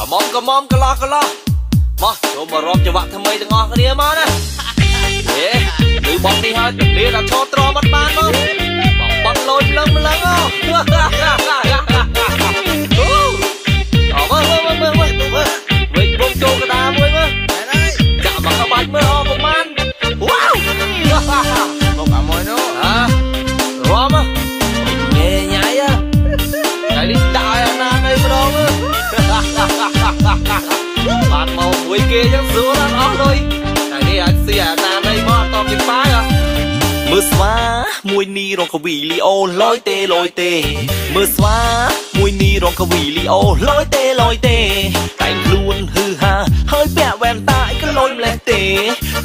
កមុំកន្លោះកន្លោះមកចូលមករំចង្វាក់ថ្មីទាំងអស់គ្នាមកណាហេឬបត់នេះហើយទលាដល់ឈរទ្រាំអត់បានមកបងបត់លយម្លឹងម្លឹងអូអូមើលមើលមើលមើលមើលវិញវងចូលកដាមួយមើលចាក់មកក្បាច់មើលអប្រមាណវ៉ាវមកអាមួយនោះហ៎រំញ៉ែញ៉ៃថ្ងៃនេះដាក់ឲ្យអាណានៅម្ដងមើលបានមកមួយគេចឹងស្រួលអត់អស់លុយថ្ងៃនេះអាចស៊ីអាណានៃមកអត់តបជាប៉ាយមើលស្វាមួយនេះរងកវីលីអូលយទេលយទេមើលស្វាមួយនេះរងកវីលីអូលយទេលយទេតែងខ្លួនហឺហាហើយពាក់វ៉ែនតាអីក៏លយម្លេះទេ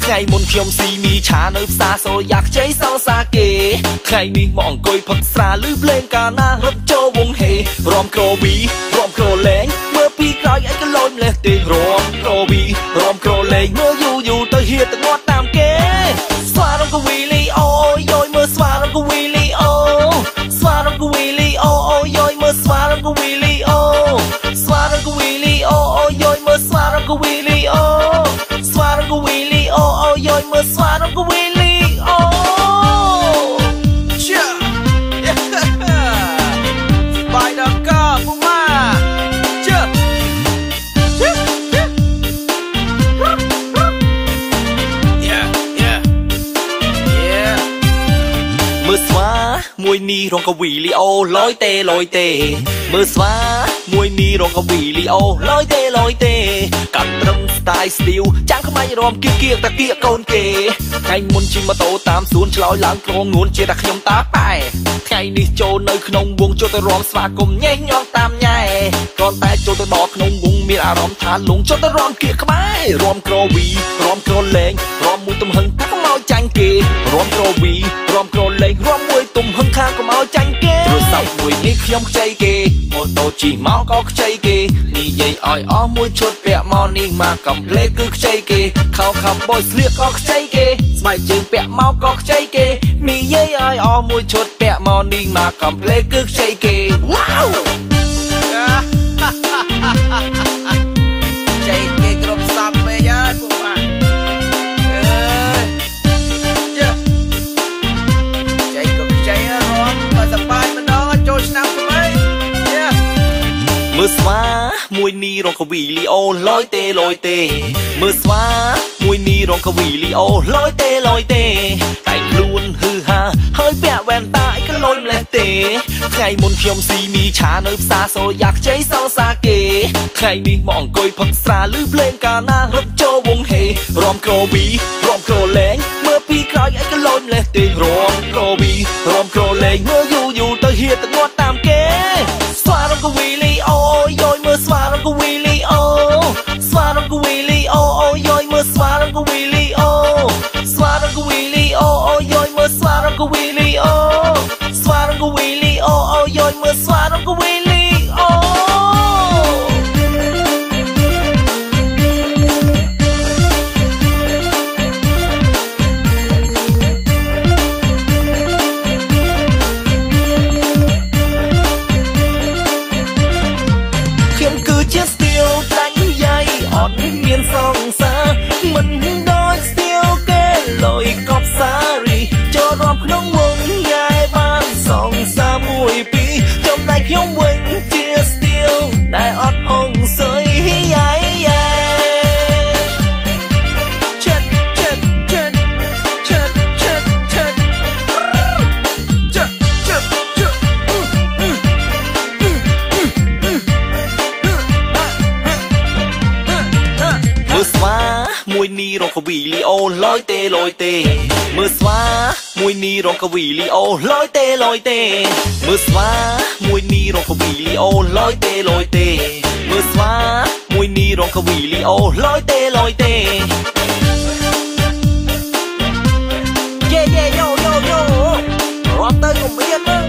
ថ្ងៃមុនខ្ញុំស៊ីមីឆានៅផ្សារសូយ៉ាខ្ចីសងសាគេថ្ងៃនេះមកអង្គុយផឹកស្រាឬភ្លេងកាណារត់ចូលវងហេរំក្រវីរំក្រលែងមើលពីក្រោយអីក៏លយម្លេះទេរំក្រវីរំក្រលែងមើលយូរយូរទៅហៀទៅងាត់តាមគេស្វារងកវីលីអូយយមើលស្វារងកវីលីអូស្វារងកវីលីអូយយមើលស្វារងកវីលីអូស្វារងកវីលីអូយយមើលស្វារងកវីលីអូស្វារងកវីលីអូយយមើលស្វារងកវីលីអូជាបាយដល់កពុម៉ាជមើលស្វាមួយនេះរងកវីលីអូលយទេលយទេមើលស្វាមួយនេះរងកវីលីអូលយទេលយទេកាត់ត្រឹមស្ទាយស្ទីវចាំងក្បាច់រំគៀកគៀកតាគៀកកូនគេថ្ងៃមុនជិះម៉ូតូតាមសួនឆ្លោយឡើងក្រងងួនជាតែខ្ញុំតាប៉ែថ្ងៃនេះចូលនៅក្នុងវងចូលទៅរំស្វាគមន៍ញ៉េះញ៉ងតាមញ៉ែគ្រាន់តែចូលទៅដល់ក្នុងវងមានអារម្មណ៍ថាលងចូលទៅរំគៀកក្បែររំក្រវីរំក្រលែងរំមួយទំហឹងថាកុំឲ្យចាញ់គេរំក្រវីរំក្រលែងរំមួយទំហឹងខាងកុំឲ្យចាញ់គេទូរស័ព្ទមួយនេះខ្ញុំខ្ចីគេម៉ូតូជិះមកក៏ខ្ចីគេនិយាយឲ្យអស់មួយឈុតពាក់មកនេះមកកំភ្លេគឺខ្ចីគេខោខំបយស្លៀកក៏ខ្ចីគេស្បែកជើងពាក់មកក៏ខ្ចីគេនិយាយឲ្យអស់មួយឈុតពាក់មកនេះមកកំភ្លេគឺខ្ចីគេវ៉ាវខ្ចីគេគ្រប់សពពេកហើយពួកម៉ាអើយខ្ចីក៏ខ្ចីរំក៏សប្បាយម្ដងចូលឆ្នាំថ្មីមើលស្វាមួយនេះរងកវីលីអូលយទេលយទេមើលស្វាមួយនេះរងកវីលីអូលយទេលយទេតែងខ្លួនហឺហាហើយពាក់វ៉ែនតាអីក៏លយម្លេះទេថ្ងៃមុនខ្ញុំស៊ីមីឆានៅផ្សារសូយ៉ាខ្ចីសងសាគេថ្ងៃនេះមកអង្គុយផឹកស្រាឬភ្លេងកាណារត់ចូលវងហេរំក្រវីរំក្រលែងមើលពីក្រោយអីក៏លយម្លេះទេរំក្រវីរំក្រលែងមើលយូរយូរទៅហៀទៅងាត់តាមគេស្វារងកវីលីអូយយមើលស្វារងកវីលីអូស្វារងកវីលីអូយយមើលស្វារងកវីលីអូស្វារងកវីលីអូយយមើលស្វារងកវីលីអូស្វារងកវីលីអូយយមើលស្វារងកវីលីអូខ្ញុំគឺជាស្ទៀវដាច់យាយអត់មានសង្សារមិនដូចស្ទៀវគេលុយកប់សារីចូលរួមក្នុងវងញ៉ែបានសង្សារមួយពីរចំណែកខ្ញុំវិញជាស្ទៀវដែលអត់អង្គសុយយ៉ាយយ៉ាចិត្តចិត្តចិត្តចិត្តចិត្តចិត្តចិត្តចិត្តចិត្តមើលស្វាមួយនេះរងកវីលីអូលយទេលយទេមើលស្វាមួយនេះរងកវីលីអូលយទេលយទេមើលស្វាមួយនេះរងកវីលីអូលយទេលយទេមើលស្វាមួយនេះរងកវីលីអូលយទេលយទេយេយេយ៉ូយ៉ូយ៉ូរត់ទៅកុំអៀនមើល